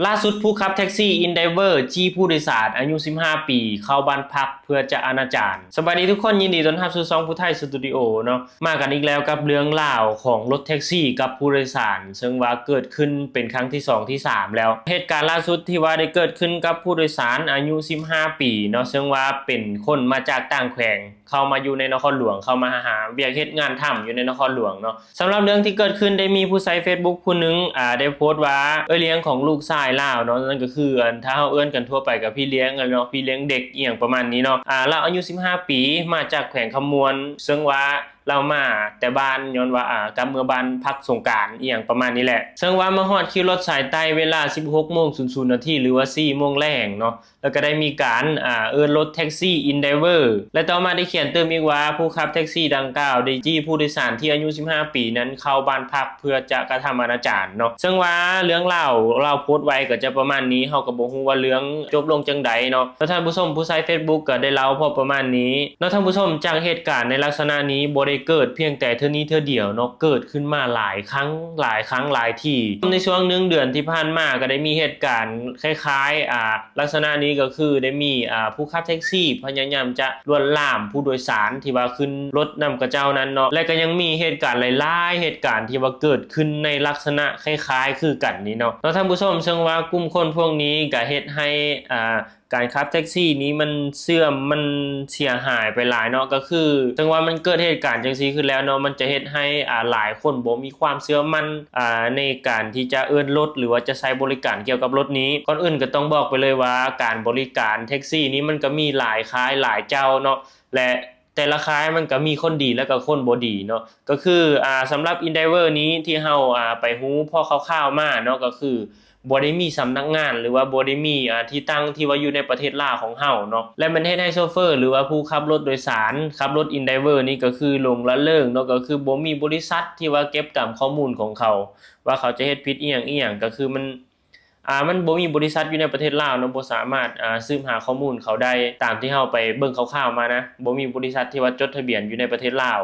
ລ່າສຸດຜູ້ຂັບແທັກຊີ InDriver ຈີ້ຜູ້ໂດຍສານອາຍຸສິບຫ້າປີ ເຂົ້າບ້ານພັກເພື່ອຈະອະນາຈານ. ສະບາຍດີທຸກຄົນ, ຍິນດີຕ້ອນຮັບສູ່ຊ່ອງຜູ້ໄທສະຕູດິໂອເນາະ. ມາກັນອີກແລ້ວກັບເລື່ອງລາວຂອງລົດແທັກຊີກັບຜູ້ໂດຍສານ, ເຊິ່ງວ່າເກີດຂຶ້ນເປັນຄັ້ງທີສອງ ທີສາມແລ້ວ. ເຫດການລ່າສຸດທີ່ວ່າໄດ້ເກີດຂຶ້ນກັບຜູ້ໂດຍສານອາຍຸສິບຫ້າປີເນາະ, ເຊິ່ງວ່າເປັນຄົນມາຈາກຕ່າງແຂວງ ເຂົ້າມາຢູ່ໃນນະຄອນຫຼວງ, ເຂົ້າມາຫາວຽກເຮັດງານທຳຢູ່ໃນນະຄອນຫຼວງເນາະ. ສຳລັບເລື່ອງທີ່ເກີດຂຶ້ນ ໄດ້ມີຜູ້ໃຊ້ເຟສບຸກຜູ້ໜຶ່ງ ອາ ໄດ້ໂພສວ່າ ເອື້ອຍລ້ຽງຂອງລູກຊາຍລາວເນາະ, ນັ້ນກໍຄື ອັນ ຖ້າເຮົາເອີ້ນກັນທົ່ວໄປກໍພີ່ລ້ຽງແຫຼະເນາະ, ພີ່ລ້ຽງເດັກ ອີ່ຫຍັງປະມານນີ້ເນາະ. ອາ ລາວອາຍຸສິບຫ້າປີ ມາຈາກແຂວງຄຳມ່ວນ, ເຊິ່ງວ່າລາວມາແຕ່ບ້ານ ຍ້ອນວ່າ ອາ ກັບເມືອບ້ານພັກສົງການ ອີ່ຫຍັງປະມານນີ້ແຫຼະ. ເຊິ່ງວ່າມາຮອດຄິວລົດສາຍໃຕ້ເວລາສິບຫົກໂມງສູນນາທີ ຫຼືວ່າສີ່ໂມງແລງເນາະ. ແລ້ວກໍໄດ້ມີການ ອາ ເອີ້ນລົດແທັກຊີ InDriver ແລະ ຕໍ່ມາໄດ້ຂຽນຕື່ມອີກວ່າ ຜູ້ຂັບແທັກຊີດັ່ງກ່າວໄດ້ຈີ້ຜູ້ໂດຍສານທີ່ອາຍຸສິບຫ້າປີນັ້ນເຂົ້າບ້ານພັກເພື່ອຈະກະທຳອະນາຈານເນາະ. ເຊິ່ງວ່າເລື່ອງລາວລາວໂພສໄວ້ກໍຈະປະມານນີ້, ເຮົາກໍບໍ່ຮູ້ວ່າເລື່ອງຈົບລົງຈັ່ງໃດເນາະ. ແລ້ວທ່ານຜູ້ຊົມ ຜູ້ໃຊ້ເຟສບຸກກໍໄດ້ເລົ່າພໍປະມານນີ້ເນາະທ່ານຜູ້ຊົມ. ຈາກເຫດການໃນລັກສະນະນີ້ບໍ່ໄດ້ເກີດພຽງແຕ່ເທື່ອນີ້ເທື່ອດຽວເນາະ, ເກີດຂຶ້ນມາຫຼາຍຄັ້ງ ຫຼາຍຄັ້ງ ຫຼາຍທີ່. ໃນຊ່ວງໜຶ່ງເດືອນທີ່ຜ່ານມາກໍໄດ້ມີເຫດການຄ້າຍໆ ອາ ລັກສະນະນີ້ກໍຄືໄດ້ມີ ອາ ຜູ້ຂັບແທັກຊີພະຍາຍາມຈະລວນລາມຜູ້ໂດຍສານທີ່ວ່າຂຶ້ນລົດນຳຂະເຈົ້ານັ້ນເນາະ, ແລະ ກໍຍັງມີເຫດການຫຼາຍໆເຫດການທີ່ວ່າເກີດຂຶ້ນໃນລັກສະນະຄ້າຍໆຄືກັນນີ້ເນາະ ເນາະທ່ານຜູ້ຊົມ. ເຊິ່ງວ່າກຸ່ມຄົນພວກນີ້ກໍເຮັດໃຫ້ ອາ ການຂັບແທັກຊີນີ້ມັນເສື່ອມ ມັນເສຍຫາຍໄປຫຼາຍເນາະ, ກໍຄືເຖິງວ່າມັນເກີດເຫດການຈັ່ງຊີ້ຂຶ້ນແລ້ວເນາະ, ມັນຈະເຮັດໃຫ້ ອາ ຫຼາຍຄົນບໍ່ມີຄວາມເຊື່ອໝັ້ນ ອາ ໃນການທີ່ຈະເອີ້ນລົດ ຫຼືວ່າຈະໃຊ້ບໍລິການກ່ຽວກັບລົດນີ້. ກ່ອນອື່ນກໍຕ້ອງບອກໄປເລີຍວ່າ ການບໍລິການແທັກຊີນີ້ມັນກໍມີຫຼາຍຄ້າຍຫຼາຍເຈົ້າເນາະ ແລະ ແຕ່ລະຄ້າຍມັນກໍມີຄົນດີ ແລະ ກໍຄົນບໍ່ດີເນາະ. ກໍຄື ອາ ສຳລັບ InDriver ນີ້ທີ່ເຮົາ ອາ ໄປຮູ້ພໍ່ຂ່າວໆມາເນາະ, ກໍຄື ບໍ່ໄດ້ມີສຳນັກງານ ຫຼືວ່າບໍ່ໄດ້ມີ ອາ ທີ່ຕັ້ງທີ່ວ່າຢູ່ໃນປະເທດລາວຂອງເຮົາເນາະ, ແລະ ມັນເຮັດໃຫ້ໂຊເຟີ ຫຼືວ່າຜູ້ຂັບລົດໂດຍສານ ຂັບລົດ InDriver ນີ້ກໍຄືຫຼົງລະເລີງເນາະ, ກໍຄືບໍ່ມີບໍລິສັດທີ່ວ່າເກັບກຳຂໍ້ມູນຂອງເຂົາ ວ່າເຂົາຈະເຮັດຜິດອີ່ຫຍັງອີ່ຫຍັງ, ກໍຄືມັນ ອາ ມັນບໍ່ມີບໍລິສັດຢູ່ໃນປະເທດລາວເນາະ, ບໍ່ສາມາດ ອາ ສືບຫາຂໍ້ມູນເຂົາໄດ້ ຕາມທີ່ເຮົາໄປເບິ່ງຂ່າວໆມານະ, ບໍ່ມີບໍລິສັດທີ່ວ່າຈົດທະບຽນຢູ່ໃນປະເທດລາວ.